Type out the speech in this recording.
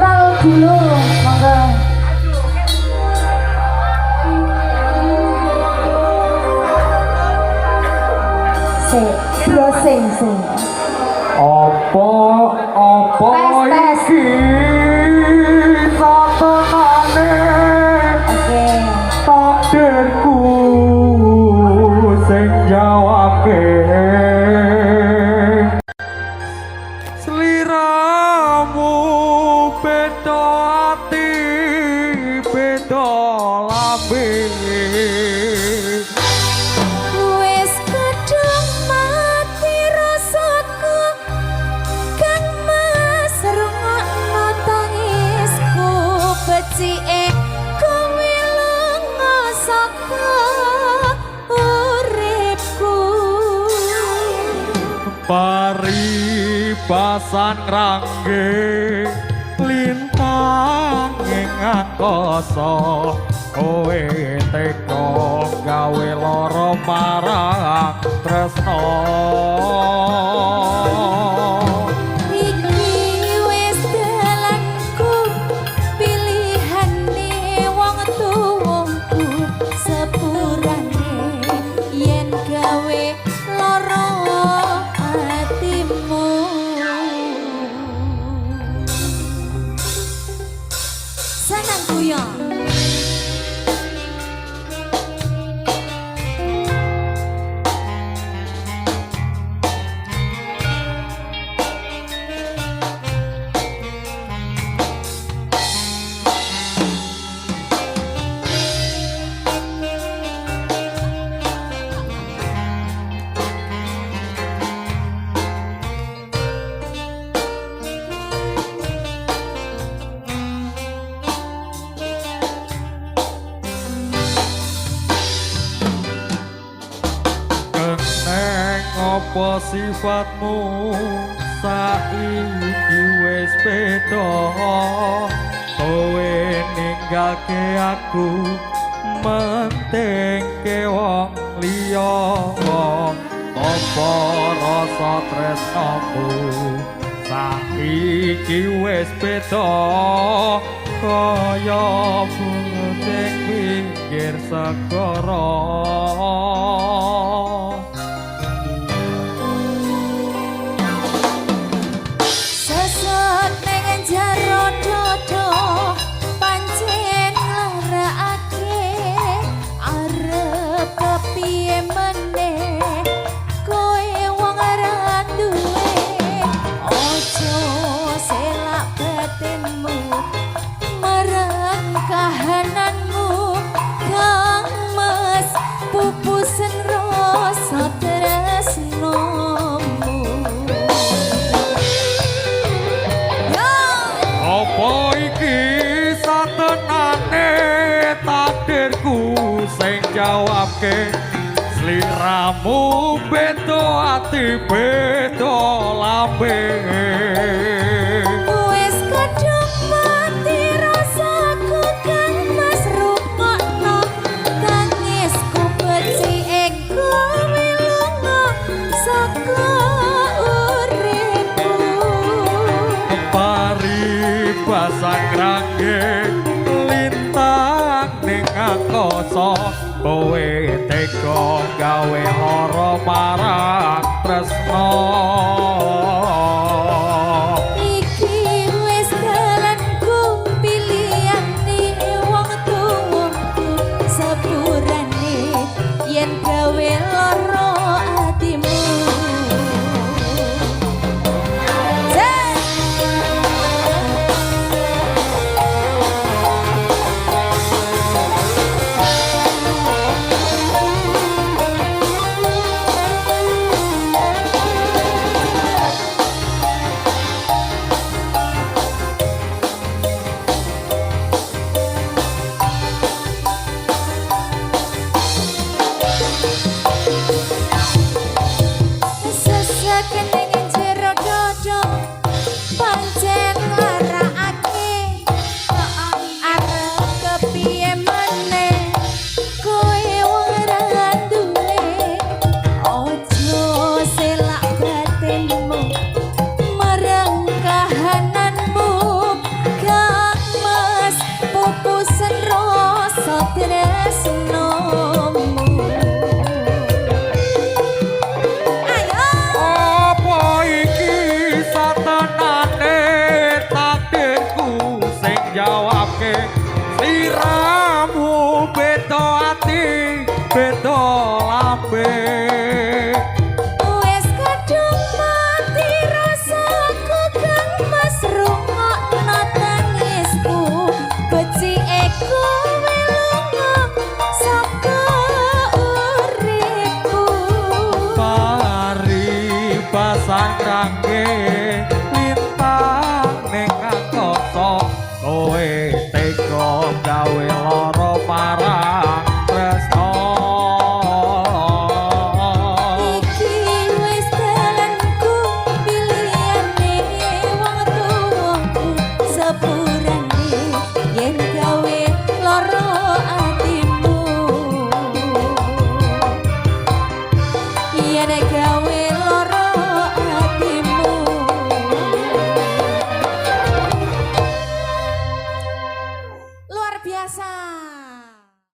Roll dulu, monggo. Se, browsing se. Apa apa Tes, tes. iki satenane Oke. takdirku sing jawabke sliramu beda ati beda lambe. Wis kadung mati rasaku, Kang Mas, rungokno tangisku, becike kowe lunga saka uripku. Paribasan ngrangge lintang ing angkasa, kowe teka gawe lara marang tresna. Iki wis dalanku, pilihane wong tuwaku, sepurane yen gawe lara atimu. Senang guyon. Keneng apa sifatmu saiki wis beda, kowe ninggalke aku mentingke wong liya. Apa rasa tresnamu saiki wis beda kaya bunga pinggir segara? Sesek ning jero dodo pancen nglarakake, arep kepiye meneh kowe wong ora duwe. Aja selak batinmu marang kahananmu, Kang Mas, pupusen rasa tresnomu. Yo! Apa iki satenane takdirku sing jawabke sliramu beda ati beda lambe? Wis kadung mati rasaku, Kang Mas, rungokno tangisku, becike kowe lunga saka uripku. Paribasan ngrangge lintang ning angkasa, kowe tega gawe lara marang tresna. Iki wis dalanku, pilihane wong tuwaku, sepurane yen gawe lara atimu. Cek! ngrangke lintang ning angkasa. Kowe tega gawe lara marang tresno. Iki wis dalanku, pilihane wong tuwaku. Sepurane yen gawe lara atimu, yen gawe